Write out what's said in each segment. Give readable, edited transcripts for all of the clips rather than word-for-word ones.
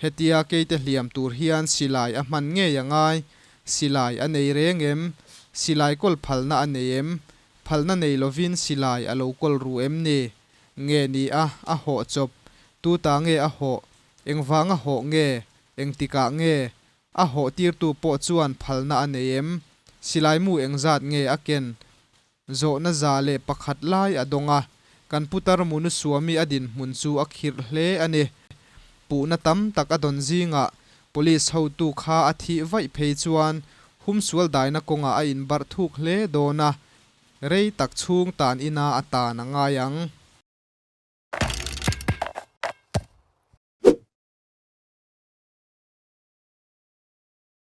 Hetia keite hliam tur hian silai a hman ngei a ngai. Silai a nei reng em? Silai kawl phalna a nei em? Phalna nei lovin silai a lo kawl ru em ni? Nge ni a, a hawh chawp? Tu ta nge a hawh? Engvanga hawh nge? Engtikah nge? A hawh tirtu pawh chuan phalna a nei em? Silaimu engzat nge a ken? Zawhna 101 lai a dawng a, kan putar Munuswamy a dinhmun chu a khirh hle a ni. Puhna tam tak a dawn zingah Police hotu kha a thih vaih phei chuan humsual daina kawngah a inbarh thuk hle dawn a, rei tak chhung tan ina a tan a ngai ang.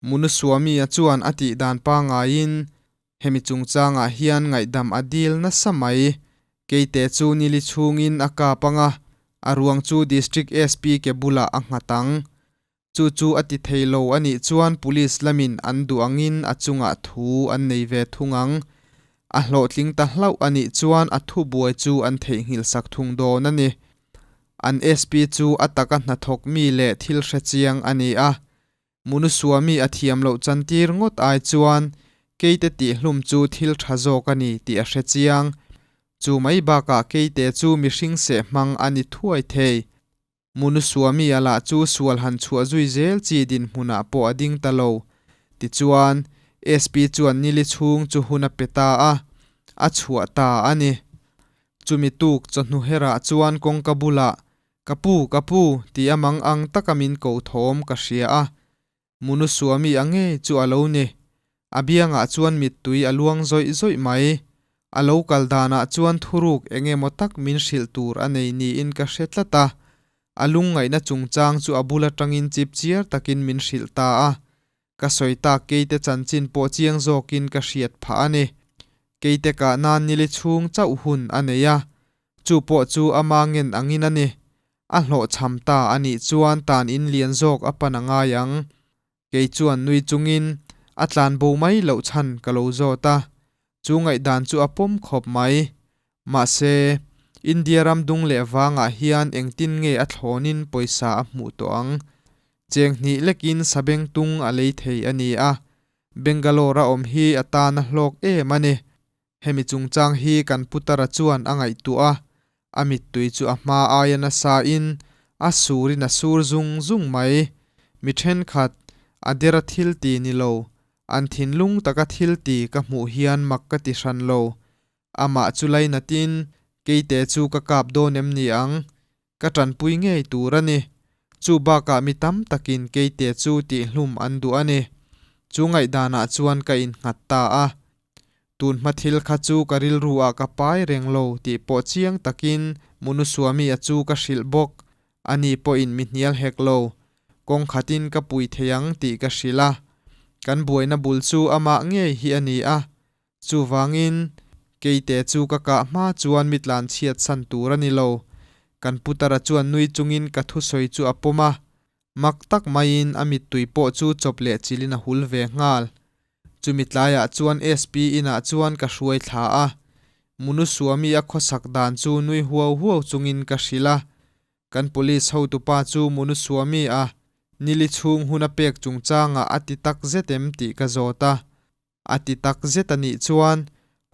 Munuswamy-a chuan a tih dan pangaiin hemi chungchangah hian ngaihdam a dil nasa mai. Keite chu nili chhungin a kap ang a, a ruang chu District SP ke bulah a nghat ang. Chu chu a ti thei lo a nih chuan Police lamin an duh angin a chungah thu an nei ve thung ang. A hlawhtling ta hlauh a nih chuan a thubuai chu an theihnghilh sak thung dawn a ni. An SP chu a taka hnathawk mi leh thil hre chiang a ni a. Munuswamy a thiam loh chantir ngawt ai chuan Keite tihhlum chu thil tha zawk a ni tih a hre chiang. Chu mai bakah Keite chu mihring seh hmang a ni thuai thei. Munuswamy a lah chu sual han chhuah zui zel chi dinhmunah pawh a ding ta lo. Tichuan, SP chuan nili chhung chu hun a pe ta a, a chhuah ta a ni. Chumi tuk chawhnu herah chuan kawngka bulah, Ka pu, ka pu, ti a mang ang taka min ko thawm ka hria a. Munuswamy a ngei chu a lo ni. A biangah chuan mittui a luang zawih zawih mai. A lo kal danah chuan thuruk eng emaw tak min hrilh tur a nei niin ka hre tlat a. A lungngaihna chungchang chu a bul atangin chip chiar takin min hrilh ta a. Ka sawi tak keite chanchin pawh chiang zawkin ka hriat phah a ni. Keite kah nan nili chhung chauh hun a nei a. Chu pawh chu ama ngen angin a ni. A hlawhchham ta a nih chuan tan in lian zawk a pan a ngai ang. Kei chuan nui chungin a tlan bo mai loh chhan ka lo zawt a. Chu ngaihdan chu a pawm khawp mai. Mahse, India ram dung leh vangah hian engtin nge a thlawnin pawisa a hmuh tawh ang? Cheng hnih lekin sabengtung a lei thei a ni a. Bangalore a awm hi a tan a hlawk em a ni. Hemi chungchang hi kan putara chuan a ngaihtuah a, a mittui chu a hma aia nasa in a sur in a sur zung zung mai. Mi thenkhat, a dera thil ti ni lo, an thinlung taka thil ti ka hmuh hian mak ka ti hran lo. Amah chu lainatin, Keite chu ka kap dawn em ni ang? Ka tanpui ngei tur a ni. Chu bakah mi tam takin keite chu tihhlum an duh a ni. Chu ngaihdanah chuan ka innghat ta a. Tun hma thil kha chu ka rilru ah ka pai reng lo tih pawh chiang takin Munuswamy-a chu ka hrilh bawk. Ani pawhin mi hnial hek lo. Kawng khatin ka pui thei ang tih ka hrilh a. Kan buaina bul chu amah ngei hi a ni a. Chuvangin, keite chu ka kah hma chuan mi tlan chhiat san tur a ni lo. Kan putara chuan nui chungin ka thusawi chu a pawm a. Mak tak maiin a mittui pawh chu chawp leh chilin a hul ve nghal. Chumi tlaiah chuan SP inah chuan ka hruai thla a. Munuswamy a khawsak dan chu nui huau huau chungin ka hrilh a. Kan police hotupa chu Munuswamy a nili chhung hun a pek chungchangah a ti tak zet em tih ka zawt a. A ti tak zet a nih chuan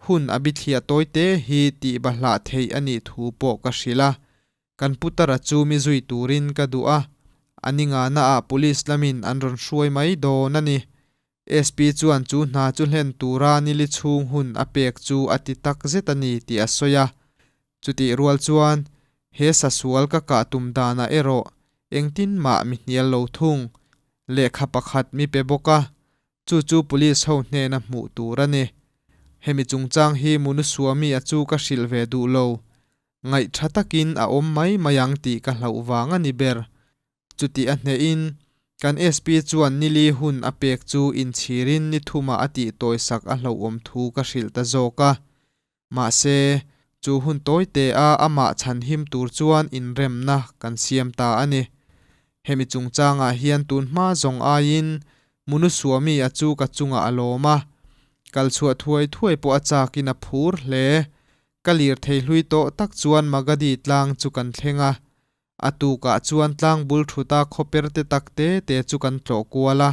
hun a bithliah tawi te hi tih bahlah theih a nih thu pawh ka hrilh a. Kan putara chu mi zui turin ka duh a, a ni ngana ah police lamin an rawn hruai mai dawn a ni. SP chuan chu hna chu hlen tura nili chhung hun a pek chu a ti tak zet a ni tih a sawi a. Chutih rual chuan he sasual ka kah tum danah erawh engtin mah mi hnial lo thung. Lehkha pakhat mi pe bawk a, Chu chu police ho hnena hmuh tur a ni. Hemi chungchang hi Munuswamy a chu ka hrilh ve duh lo. Ngaih tha takin a awm mai mai ang tih ka hlauh vang a ni ber. Chutih a hnehin, kan SP chuan nili hun a pek chu inchhirin ni thumah a tih tawisak a hlauhawm thu ka hrilh ta zawk a. Mahse, chu hun tawi te a amah chhanhim tur chuan inremna kan siam ta a ni. Hemi chungchangah hian tun hma zawng aiin Munuswamy a chu ka chungah a lawm a, kal chhuah thuai thuai pawh a chakin a phur hle. Ka lirthei hlui tawh tak chuan Magadi tlang chu kan thleng a. A tukah chuan tlang bul thuta khawper te tak te te chu kan tlawh kual a,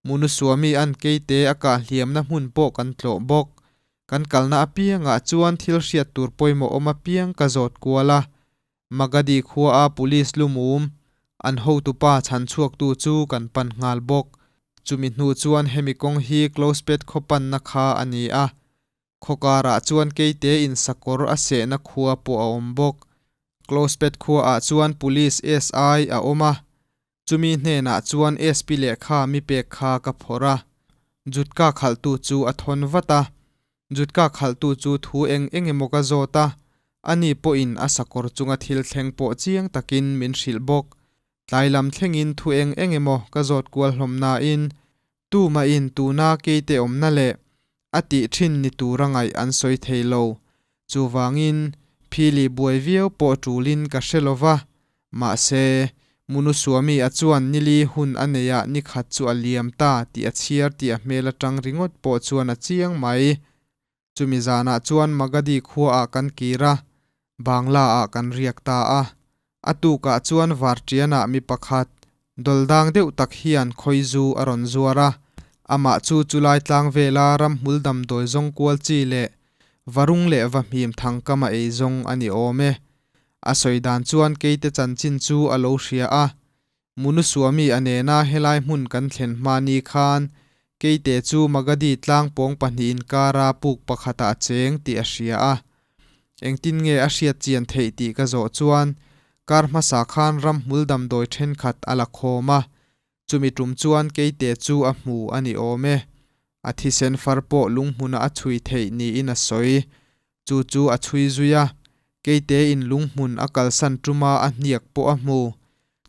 Munuswamy an keite a kah hliamna hmun pawh kan tlawh bawk. Kan kalna apiangah chuan thil hriat tur pawimawh awm apiang ka zawt kual a, Magadi khua a police lumum an hotupa chhan chhuaktu chu kan pan nghal bawk. Chumi hnu chuan hemi kawng hi Closepet khaw panna kha a ni a, khaw karah chuan keite in sakawr a sehna khua pawh a awm bawk. Closepet khua ah chuan Police SI a awm a, chumi hnenah chuan SP lehkha mi pek kha ka phawrh a, Jutka khalhtu chu a thawn vat a. Jutka khalhtu chu thu eng eng emaw ka zawt a, ani pawhin a sakawr chunga thil thleng pawh chiang takin min hrilh bawk. Tlai lam thlengin thu eng eng emaw ka zawt kual hlawm nain tumahin tuna keite awmna leh a tih thin ni tura ngaih an sawi thei lo. Chuvangin phili buai viau pawh tulin ka hre lo va, mahse Munuswamy a chuan nili hun a neiah nikhat chu a liam ta tih a chhiar tih a hmel atang ringawt pawh chuan a chiang mai. Chumi zanah chuan Magadi khuaah kan kir a, Bangla-ah kan riak ta a. A tukah chuan Varṭianah mi pakhat, dawldang deuh tak hian khawizu a rawn zuar a. Amah chu chulai tlang vela ramhmul damdawi zawng kual chi leh varung leh vahmim thangkama ei zawng a ni awm e. A sawi dan chuan keite chanchin chu a lo hria a, Munuswamy a nena helai hmun kan thlen hma ni khan Keite chu Magadi tlang pawng pahnih inkara puk pakhatah a cheng tih a hria a. Engtin nge a hriat chian theih tih ka zawh chuan kar hmasa khan ramhmul damdawi thenkhat a la khawm a, chumi tum chuan Keite chu a hmu a ni awm e. A thisen far pawh lunghmuna a chhui theih niin a sawi. Chu chu a chhui zui a, Keite-in lunghmun a kalsan tuma a hniak pawh a hmu.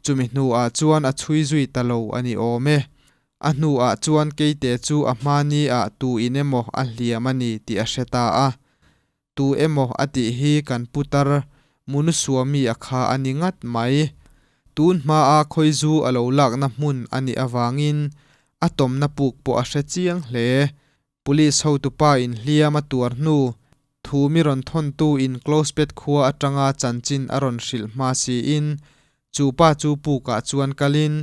Chumi hnuah chuan a chhui zui ta lo a ni awm e. A hnuah chuan Keite chu a hmani ah tu in emaw a hliam a ni tih a hre ta a. Tu emaw a tih hi kan putar Munuswamy a kha a ni ngat mai. Tun hmaa khawizu a lo lakna hmun a nih avangin a tawmna puk pawh a hre chiang hle. Police hotupa in hliam a tuar hnu, thu mi rawn thawntu in Closepet khua atanga chanchin a rawn hrilh hma siin, chu pa chu pukah chuan kalin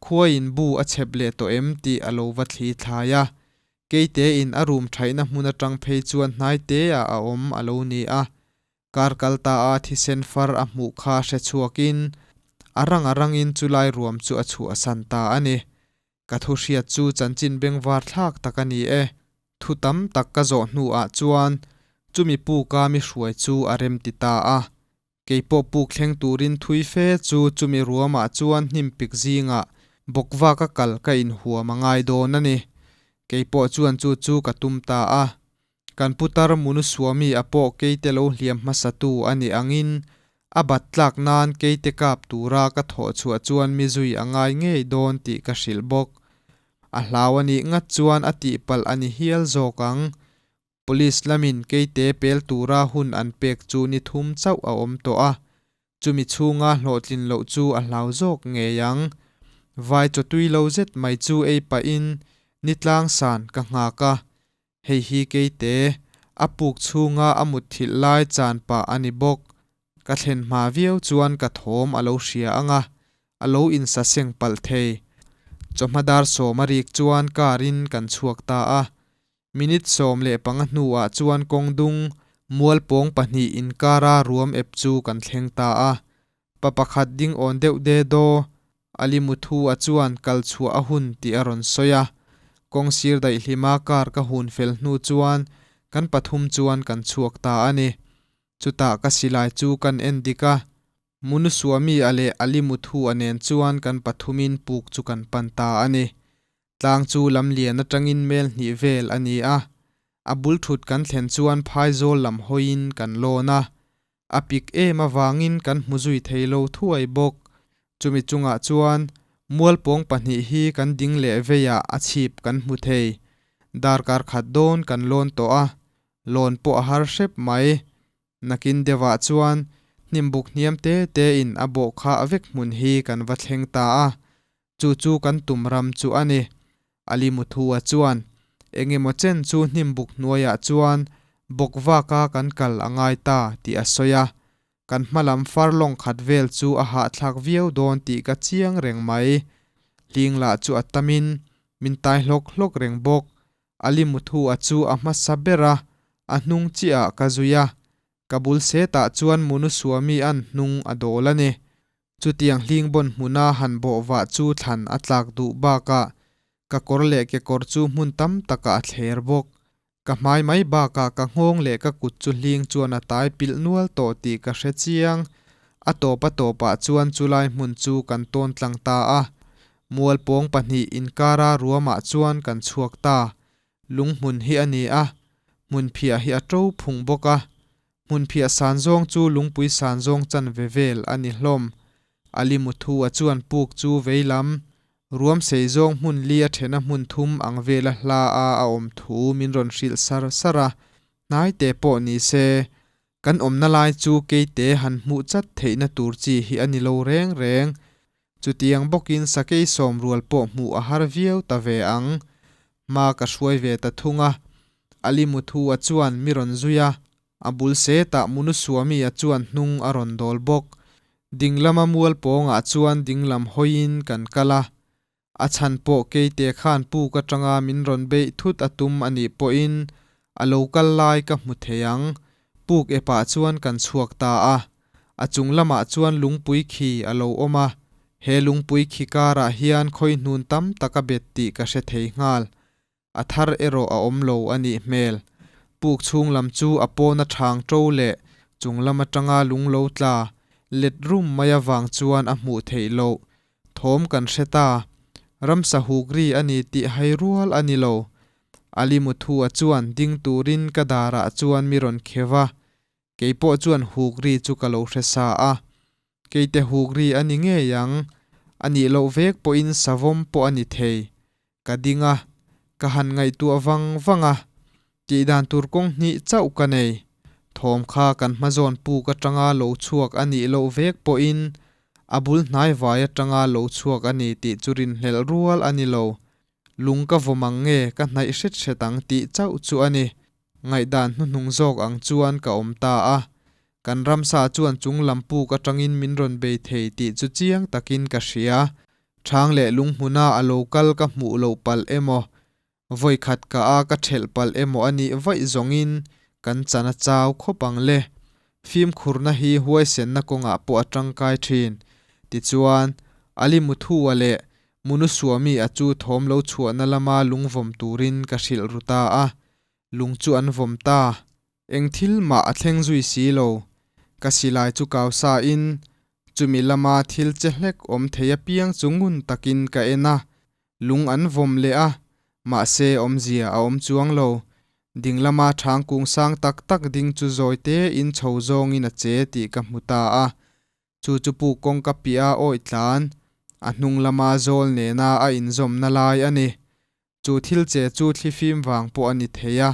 khua in bu a chhep leh tawh em tih a lo va thli thlai a. Keite in a room thaihna hmun atang phei chuan hnai te ah a awm a lo ni a. Kar kal ta a thisen far a hmuh kha hre chhuakin a rang a rangin chulai ruam chu a chhuahsan ta a ni. Ka thu hriat chu chanchin bengvar thlak tak a ni e. Thu tam tak ka zawh hnuah chuan chumi puka mi hruai chu a rem ti ta a. Keipawh puk thleng turin thui fe chu chumi ruamah chuan hnim pik zingah bawkva ka kal ka inhuam a ngai dawn a ni. Keipawh chuan chu chu ka tum ta a. Kan putar Munuswamy a pawh keite lo hliam hmasatu a nih angin a bat tlak nan keite kap tura ka thawh chhuah chuan mi zui a ngai ngei dawn tih ka hrilh bawk. A hlau a nih ngat chuan a tihpalh a ni hial zawk ang. Police lamin keite pel tura hun an pek chu ni thum chauh a awm tawh a, chumi chhunga hlawhtlin loh chu a hlau zawk ngei ang. Vai chawtui lo zet mai chu ei pahin ni tlang san ka nghak a, Hei hi keite, a puk chhunga a mutthilh lai chan pah a ni bawk. Ka thlen hma viau chuan ka thawm a lo hria ang a, a lo insaseng palh thei. Chawhma dar sawm a rik chuan car in kan chhuak ta a. Minute 15 hnuah chuan kawng dung, mual pawng pahnih inkara ruam ep chu kan thleng ta a. Pa pakhat ding awn deuh de daw, Ali Muthu-a chuan kal chhuah a hun tih a rawn sawi a. Kawng sir daihhlima car ka hun fel hnu chuan kan pathum chuan kan chhuak ta a ni. Chutah ka silai chu kan en dik a, Munuswamy-a leh Ali Muthu-a nen chuan kan pathumin puk chu kan pan ta a ni. Tlang chu lam lian atangin mel hnih vel a ni a, a bul thut kan thlen chuan phaizawl lam hawiin kan lawn a. A pik em avangin kan hmu zui thei lo thuai bawk. Chumi chungah chuan mualpawng pahnih hi kan ding leh veiah a chhip kan hmu thei. Darkar khat dawn kan lawn tawh a, lawn pawh a har hrep mai. Nakin deuhah chuan hnimbuk hniam te tein a bawh kha a vek hmun hi kan va thleng ta a, chu chu kan tum ram chu a ni. Ali Muthua chuan, Engemaw chen chu hnimbuk hnuaiah chuan bawk vaka kan kal a ngai ta tih a sawi a. Kan hmalam farlong khat vel chu a hahthlak viau dawn tih ka chiang reng mai. Hling lah chu a tamin min tai hlawk hlawk reng bawk. Ali Muthu-a chu a hmasa ber a, a hnung chiah ah ka zui a. Ka bul setah chuan Munusuami-a'n hnung a dawl a ni. Chutiang hling bawn hmuna han bawh vah chu thlan a tlak duh bakah ka kawr leh kekawr chu hmun tam takah a thler bawk. Ka hmai mai bakah ka nghawng leh ka kut chu hling chuan a tai pilh nual tawh tih ka hre chiang. A tawp a tawpah chuan chulai hmun chu kan tawn tlang ta a. Mual pawng pahnih inkara ruamah chuan kan chhuak ta. Lung hmun hi a ni a, hmunphiah hi a to phung bawk a. Hmunphiah san zawng chu lungpui san zawng chanve vel a ni hlawm. Ali Muthu-a chuan puk chu veilam, ruam sei zawng hmun li a thena hmun thum ang vela hla a a awm thu min rawn hrilh sar sar a. Hnaite pawh ni se, kan awmna lai chu keite han hmuh chat theihna tur chi hi a ni lo reng reng. Chutiang bawkin sakei sawm rual pawh hmuh a har viau ta ve ang. Hma ka hruai ve ta thung a. Ali Muthu-a chuan mi rawn zui a, a bul setah Munusuami-a chuan hnung a rawn dawl bawk. Ding lama mual pawngah chuan ding lam hawiin kan kal a. A chhan pawh keite khan puk atanga min rawn beih thut a tum a nih pawhin a lo kal lai ka hmu thei ang. Puk epah chuan kan chhuak ta a. A chung lamah chuan lungpui khi a lo awm a, he lungpui khi karah hian khawi hnun tam tak a bet tih ka hre thei nghal. A thar erawh a awm lo a nih hmel. Puk chhung lam chu a pawna thang ṭo leh chung lam aṭanga lung lo tla let rum mai avang chuan a hmuh theih loh. Thawm kan hre ta. Ramsa huk ri a ni tih hai rual a ni lo. Ali Muthu-a chuan ding turin ka darah chuan mi rawn kheuh a. Kei pawh chuan huk ri chu ka lo hre sa a, keite huk ri a ni ngei ang, a nih loh vek pawhin savawm pawh a ni thei. Ka ding a, ka han ngaihtuah vang vang a, tih dan tur kawng hnih chauh ka nei. Thawm kha kan hmazawn puk atanga lo chhuak a nih loh vek pawhin a bul hnai vai atanga lo chhuak a ni tih chu rinhlelh rual a ni lo. Lung ka vawm ang nge ka hnaih hret hret ang tih chauh chu a ni. Ngaihdan hnuhnung zawk ang chuan ka awm ta a, kan ramsa chuan chung lam puk atangin min rawn bei thei tih chu chiang takin ka hria. Thang leh lunghmuna a lo kal ka hmuh loh palh emaw, vawikhat ka a ka thelh palh emaw a nih vaih zawngin kan chan a chau khawp ang le. Fimkhurna hi huaisenna kawngah pawh a tangkai thin. Tichuan, Ali Muthua leh Munusuami a chu thawm lo chhuahna lama lungvawm turin ka hrilh ru ta a. Lung chu an vawm ta. Eng thil mah a thleng zui si lo. Ka silai chu kau sa in, chumi lama thil che hlek awm thei apiang chu ngun takin ka en a. Lung an vawm leh a, mahse awmzia a awm chuang lo. Ding lama thang kung sang tak tak ding chu zawi te in chho zawngin a che tih ka hmu ta a. Chu chu puk kawngka piah a awih tlan, a hnung lama zawl nena a inzawmna lai a ni. Chu thil che chu thlifim vang pawh a ni thei a,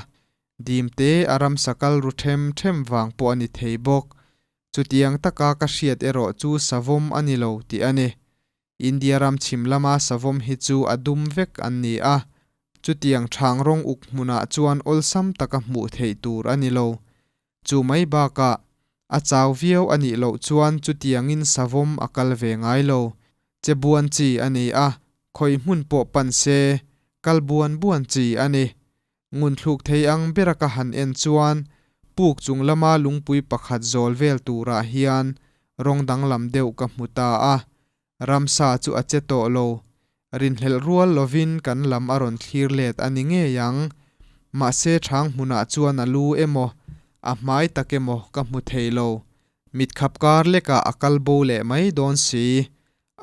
dim te a ramsa kal ru them them vang pawh a ni thei bawk. Chutiang taka ka hriat erawh chu savawm a ni lo tih a ni. India ram chhim lama savawm hi chu a dum vek an ni a, chutiang thang rawng uk hmunah chuan awlsam taka hmuh theih tur a ni lo. Chu mai bakah, a chau viau a nih loh chuan chutiangin savawm a kal ve ngai lo. Che buan chi a ni a, khawi hmun pawh pan se, kal buan buan chi a ni. Ngunthluk thei ang bera ka han en chuan puk chung lama lungpui pakhat zawl vel turah hian rawng danglam deuh ka hmu ta a, ramsa chu a che tawh lo. Rinhlelh rual lovin kan lam a rawn thlir let a ni ngei ang. Mahse thang hmunah chuan a lu emaw, a hmai tak emaw ka hmu thei lo. Mitkhap kar lekah a kal bo leh mai dawn si.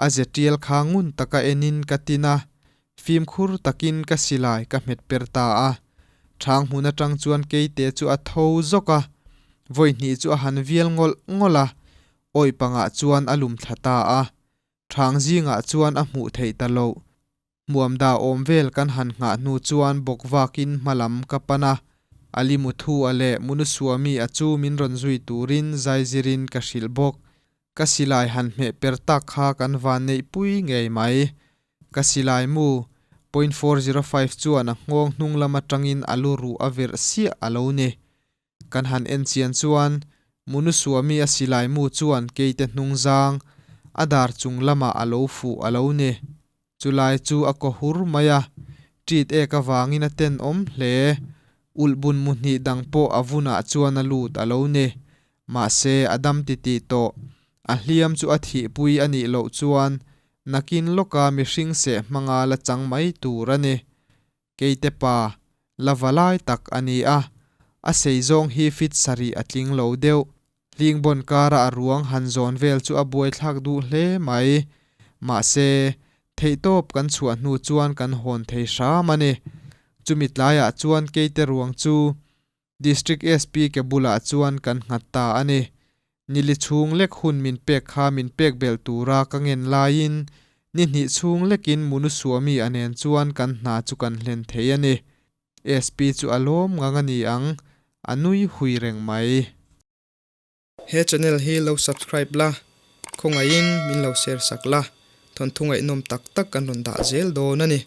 A ze tial kha ngun taka enin ka tin a, fimkhur takin ka silai ka hmet per ta a. Thang hmun atang chuan keite chu a tho zawk a, vawi hnih chu a han vial ngawlh ngawlh a, awih pangah chuan a lum thla ta a. Thang zingah chuan a hmuh theih ta loh. Hmuam dah awm vel kan han nghah hnu chuan bawk vakin hma lam ka pan a, Ali Muthu-a leh Munusuami-a chu min rawn zui turin zaizirin ka hrilh bawk. Ka silai han hmeh per tak kha kan van neihpui ngei mai. Ka silai mu, .405 chuan a nghawng hnung lam atangin a lu ruh a virh siah a lo ni. Kan han en chian chuan Munusuami a silai mu chuan keite hnungzang a dar chung lamah a lo fuh a lo ni. Chulai chu a kaw hur mai a, ṭit ek avangin a tenawm hle. Ulhbun mu hnih dang pawh a vunah chuan a lut a lo ni. Mahse, a dam titih tawh. A hliam chu a thihpui a nih loh chuan nakin lawka mihring seh hmanga la chang mai tur a ni. Keite pa, la va lai tak a ni a, a sei zawng hi fit sarih a tling lo deuh. Hlingbon kara a ruang han zawn vel chu a buaithlak duh hle mai. Mahse, theihtawp kan chhuah hnu chuan kan hawn thei hram a ni. Chumi tlaiah chuan Keite ruang chu District SP ke bulah chuan kan nghat ta a ni. Nili chhung lek hun min pek kha min pek belh tura ka ngen laiin ni hnih chhung lekin Munusuami a nen chuan kan hna chu kan hlen thei a ni. SP chu a lawm ngang a ni ang, a nui hui reng mai. He channel hi lo subscribe la, khawngaihin min lo share sak la, thawnthu ngaihnawm tak tak kan rawn dah zel dawn a ni.